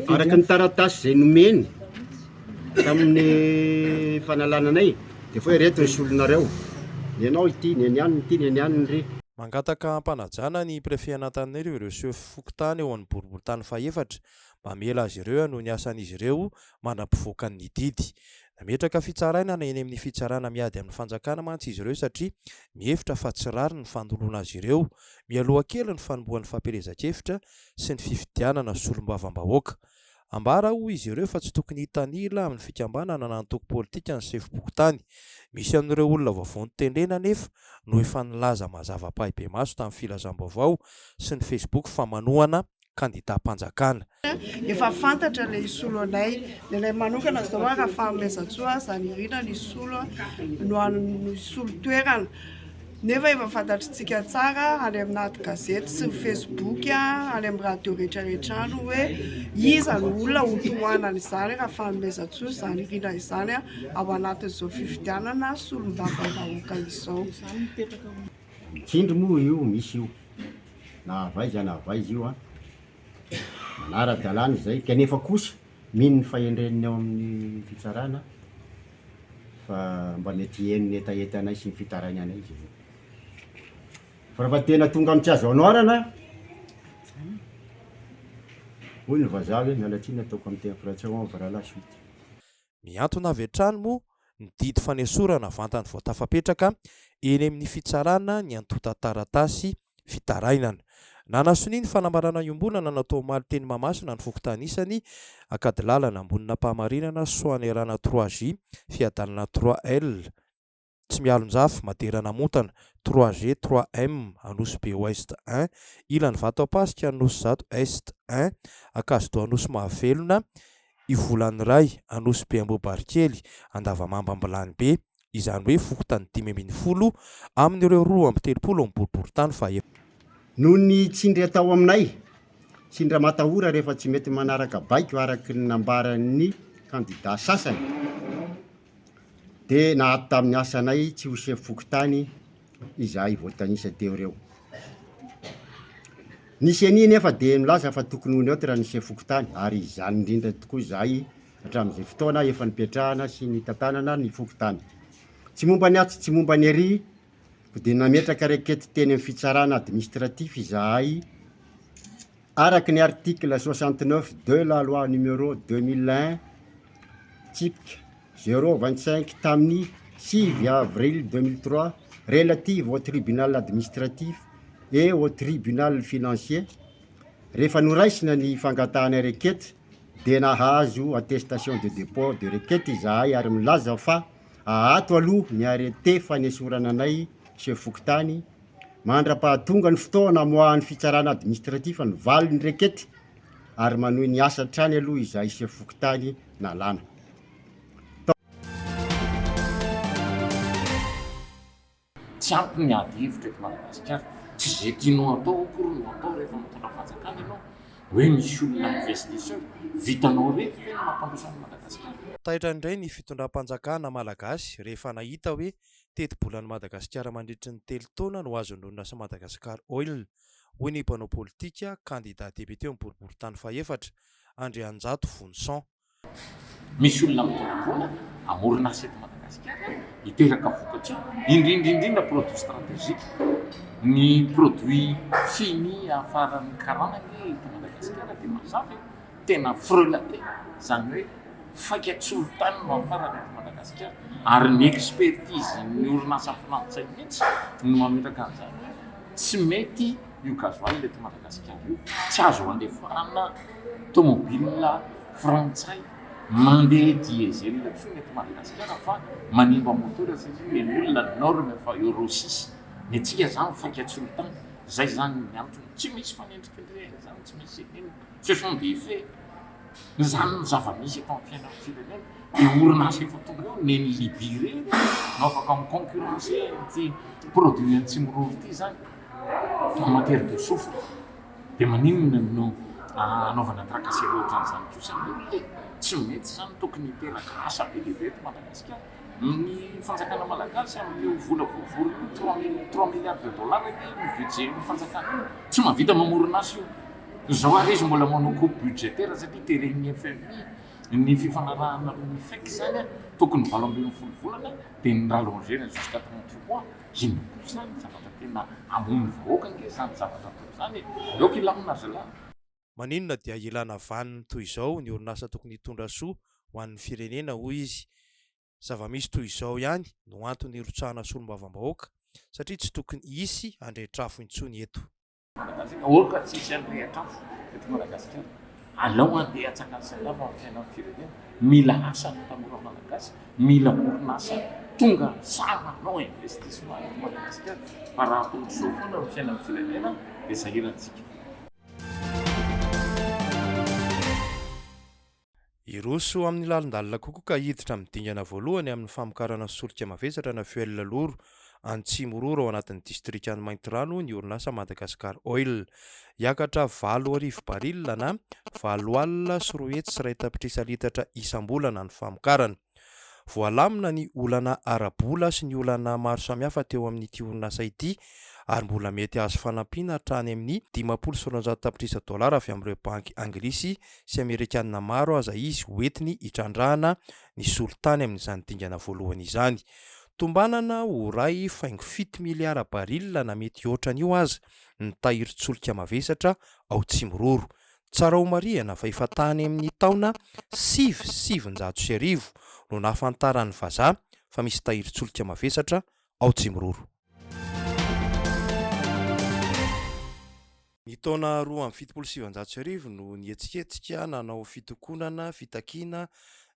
Araka ny taratasy izay nomeny tamin'ny fanalana anay dia efa hoe ireto ny solonareo, ny anao ity, ny an'i anona ity, ny an'i anona iry. Mangataka am-panajana ny Préfet an'Antananarivo ireo sefo fokontany ao amin'ny boriborintany fahefatra mba hamela azy ireo hanohy ny asan'izy ireo mandra-pivoakan'ny didy. Nametraka fitsarainana eny amin'ny fitsarana miady amin'ny fanjakana mantsy izy ireo satria mihevitra fa tsy rariny ny fanoloana azy ireo mialoha kely ny fanombohan'ny fampielezan-kevitra sy ny fifidianana solombavambahoaka. Ambara hoy izy ireo fa tsy tokony hitanila amin'ny fikambanana na antoko politika ny sefom-pokontany. Misy amin'ireo olona vaovao notendrena anefa no efa nilaza mazava ampahibemaso tamin'ny filazam-baovao sy ny Facebook fa manohana kandidam-panjakana. Efa fantatra ilay hisolo anay. Ny anay manokana izao raha Fanomezantsoa Zanirina ny hisolo no hisolo toerana. Nefa efa fantatritsika tsara any amin'ny gazety sy ny facebook, any amin'ny radio rehetra rehetra any hoe iza no olona ho tohanana izany raha Fanomezantsoa Zanirina izany ao anatin'izao fifidianana solombavambahoaka izao. Tsindry moa io misy io na avy aiza na avy aiza io an, manara-dalàna izay kanefa kosa mino ny fahendren'ny ao amin'ny fitsarana fa mba mety hiheno ny hetahetanay sy ny fitarainanay izy ireo. Fa rehefa tena tonga amin'ny tsy azo anoharana, hoy ny vazaha hoe miala tsiny ataoko amin'ny teny frantsay on verra la suite. Mihantona avy hatrany moa ny didy fanesorana vantany vao tafapetraka eny amin'ny fitsarana ny antontan-taratasy fitarainana. Nanasonia ny fanambarana iombonana natao omaly teny Mahamasina ny fokontany isany, Ankadilalana, Ambonin'Ampahamarinana, Soanierana trois J, Fiadanana trois L, Tsimialonjafy, Madera Namontana, trois G, trois M, Anosibe Ouest un, Ilanivato Ampasika, Anosizato Est un, Ankazodoha Anosy Mahavelona, Ivolaniray, Anosibe Ambohibarikely, Andavamamba Ambilanibe, izany hoe fokontany 15 amin'ireo 32 ao amin'ny boriborintany fahaefatra. Noho ny tsindry atao aminay, tsindry aman-tahora rehefa tsy mety manaraka baiko araka ny nambaran'ny kandida sasany, dia naato tamin'ny asanay tsy ho sefo fokontany izahay voatanisa teo ireo. Ny ceni nefa dia milaza fa tokony ho neutre ny sefo fokontany ary izany indrindra tokoa izahay hatramin'izay fotoana efa nipetrahana sy nitantanana ny fokontany. Tsy momba ny atsy tsy momba ny ery koa dia nametraka requête teny amin'ny fitsarana administratif izahay araka ny article 69 de la loi numéro 2001 tsipika zéro 25 tamin'ny 9 avril 2003 relative au tribunal administratif et au tribunal financier. Rehefa noraisina ny fangatahana requête dia nahazo attestation de dépôt de requête izahay ary milaza fa aato aloha ny arrêté fanesorana anay chef fokontany mandra-pahatonga ny fotoana amoahan'ny fitsarana administratif ny valin'ny requête ary manohy ny asa hatrany aloha izahay chef fokontany nalana. Tsy ampy ny ady hevitra eto Madagasikara. Tsy izay tianao atao akory no atao rehefa mitondra fanjakana ianao. Hoe misy olona investisseur, vitanao irery ve ny mampandroso an'i Madagasikara? Taitra indray ny fitondram-panjakana malagasy rehefa nahita hoe tetibolan'i Madagasikara mandritry ny telo taona no azon'ny orinasa Madagascar Oil, hoy ny mpanao politika, kandida depiote eo amin'ny boriborintany fahefatra, Andrianjato Vonison. Misy olona mitondra vola hamorona asa eto Madagasikara, hiteraka vokatsoa, indrindra indrindra produit stratégique. Ny produit fini afaran'ny karana anie eto Madagasikara dia mazava e, tena frelaté, izany hoe faika-tsolitany no afarana eto Madagasikara ary ny expertise ny orinasa frantsay mihitsy no mametraka an'izany hoe tsy mety io gasoil eto Madagasikara io, tsy azo andefahana tomobile frantsay mandeha diesel intsony eto Madagasikara fa manimba moteur satria ny olona norme efa euro six, ny antsika zany faika-tsolitany, zay zany ny antony, tsy misy fanendrikendrehana zany, tsy misy inona, ce sont des faits, zany ny zava-misy eto amin'ny fiainan'ny firenena, dia orinasa efa tonga eo, nen'i Libye ireny no afaka mi-concurrencer an'ity produit an'i Tsimiroro ity zany en matière de soufre. Dia maninona no anaovana tracasserie ohatran'izany kosa ny olona e? Tsy mety izany, tokony hiteraka asa be dia be eto Madagasikara. Ny fanjakana malagasy amin'io vola voavorona io, trois mille, trois milliards de dollars ange io budget-n'ny fanjakana io, tsy mahavita mamorona asa io. Izao ary izy mbola manao coupe budgétaire satria teren'ny FMI ny fifanarahana amin'ny FEC izany tokony 18 volana dia ny rallonger-na jusqu'à 38 mois. Inona koa izany zavatra tena hamono vahoaka ange izany zavatra atao izany e! Aoka hilamina ry zalahy. Maninona dia ilana vaniny toy izao ny orinasa tokony hitondra soa ho an'ny firenena, hoy izy. Zava-misy toy izao ihany no antony hirotsahana solombavambahoaka satria tsy tokony hisy handrehitr'afo intsony eto. Madagasikara, aoka tsy hisy handrehitr'afo eto Madagasikara. Alao handeha hatsakany sy lava ny fiainan'ny firenena. Mila asa ny tanora malagasy, mila orinasa tonga sahy manao investissement eto Madagasikara. Fa raha atao ohatr'izao foana ny fiainan'ny firenena dia sahirantsika. Hiroso amin'ny lalindalina kokoa ka hiditra amin'ny dingana voalohany amin'ny famokarana solika mavesatra na fuel lourd any Tsimororo ao anatin'ny distrikan'i Maintirano ny orinasa Madagascar Oil. Hiakatra 8000 barila na 208 tapitrisa litatra isam-bolana ny famokarana. Voalamina ny olana ara-bola sy ny olana maro samihafa teo amin'ity orinasa ity ary mbola mety hahazo fanampiana hatrany amin'ny 250 tapitrisa dolara avy amin'ireo banky anglisy sy amerikanina maro aza izy hoentiny hitrandrahana ny solitany amin'izany dingana voalohany izany. Tombanana ho 1,7 miliara barila na mety hihoatra an'io aza ny tahirin-tsolika mavesatra ao Tsimiroro. Tsara ho marihana fa efa tany amin'ny taona 1909 no nahafantaran'ny vazaha fa misy tahirin-tsolika mavesatra ao Tsimiroro. Ny taona 1972 no nihetsiketsika nanao fitokonana, fitakiana,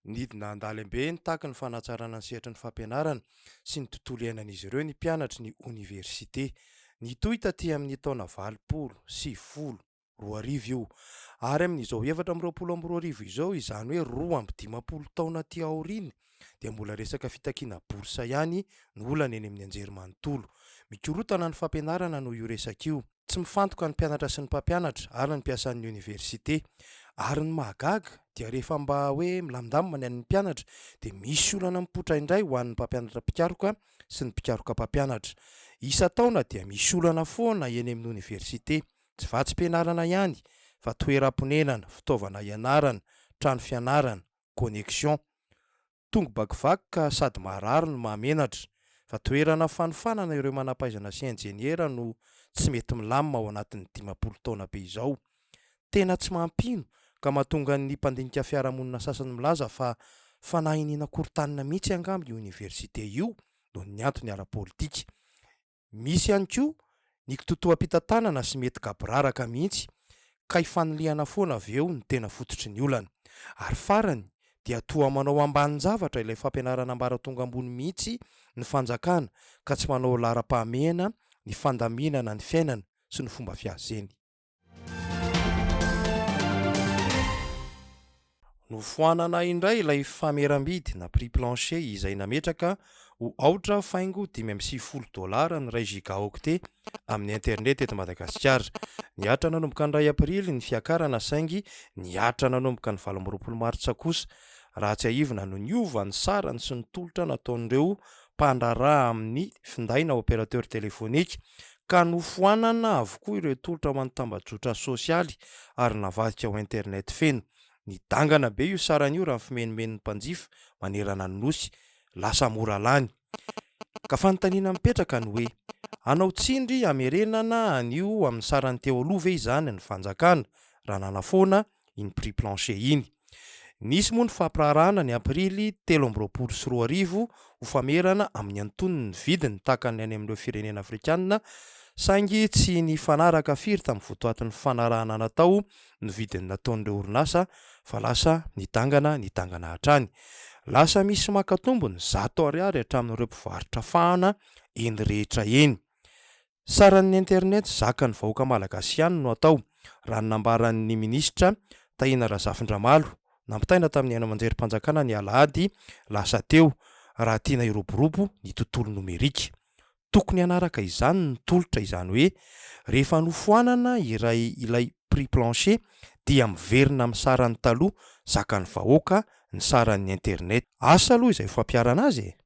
nidina an-dalambe nitaky ny fanatsarana ny sehatry ny fampianarana sy ny tontolo iainan'izy ireo ny mpianatry ny oniversite. Nitohy taty amin'ny taona 80, 90, 2000 io. Ary amin'izao 2024 izao, izany hoe 52 taona aty aoriana, dia mbola resaka fitakiana bourse ihany no olana eny amin'ny anjerimanontolo. Mikorontana ny fampianarana noho io resaka io. Tsy mifantoka ny mpianatra sy ny mpampianatra ary ny mpiasan'ny oniversite. Ary ny mahagaga dia rehefa mba hoe milamindamina ny an'ny mpianatra dia misy olana mipoitra indray ho an'ny mpampianatra mpikaroka sy ny mpikaroka mpampianatra. Isan-taona dia misy olana foana eny amin'ny oniversite. Tsy vatsim-pianarana ihany fa toeram-ponenana, fitaovana ianarana, trano fianarana, connexion. Tongo-bakivaky ka sady maharary no mahamenatra, fa toerana fanofanana ireo manam-pahaizana sy injeniera no tsy mety milamina ao anatin'ny 50 taona be izao. Tena tsy mampino ka mahatonga ny mpandinika fiarahamonina sasany milaza fa fanahiniana korontanina mihitsy angamba io oniversite io noho ny antony ara-politika. Misy ihany koa ny kitotoam-pitantanana sy mety gaboraraka mihitsy ka ifanilihana foana avy eo ny tena fototry ny olana. Ary farany dia toa manao ambanin-javatra ilay fampianarana ambaratonga ambony mihitsy ny fanjakana ka tsy manao laharam-pahamehana ny fandaminana ny fiainana sy ny fomba fiasa eny. Nofoanana indray ilay fameram-bidy na prix plancher izay nametraka ho aotra faingo 95 dolara ny iray gigaoctet amin'ny internet eto Madagasikara. Nihatra nanomboka ny iray aprily ny fiakarana saingy nihatra nanomboka ny 28 martsa kosa raha tsiahivina no niova ny sarany sy ny tolotra nataon'ireo mpandraharaha amin'ny finday na opérateur téléphonique ka nofoanana avokoa ireo tolotra ho an'ny tambajotra sosialy ary navadika ho internet feno. Nidangana be io sarany io raha ny fimenomenon'ny mpanjifa manerana ny Nosy. Lasa mora lany. Ka fanontaniana mipetraka ny hoe, hanao tsindry hamerenana an'io amin'ny sarany teo aloha ve izany ny fanjakana raha nanafoana iny prix plancher iny. Nisy moa ny fampiraharahana ny aprily 2023 ho famerana amin'ny antonony ny vidiny tahaka ny any amin'ireo firenena afrikanina saingy tsy nifanaraka firy tamin'ny votoatin'ny fanarahana natao ny vidiny nataon'ireo orinasa fa lasa nidangana nidangana hatrany. Lasa misy maka tombony 100 ariary hatramin'ireo mpivarotra fahana eny rehetra eny. Saran'ny internet zakan'ny vahoaka malagasy ihany no atao, raha ny nambaran'ny minisitra Tahina Razafindramalo, nampitaina tamin'ny haino aman-jerim-panjakana ny alahady lasa teo, raha tiana hiroborobo ny tontolo nomerika. Tokony hanaraka izany ny tolotra, izany hoe rehefa nofoanana iray ilay prix plancher dia miverina amin'ny sarany taloha zakan'ny vahoaka ny saran'ny internet. Asa aloha izay fampiharana azy e!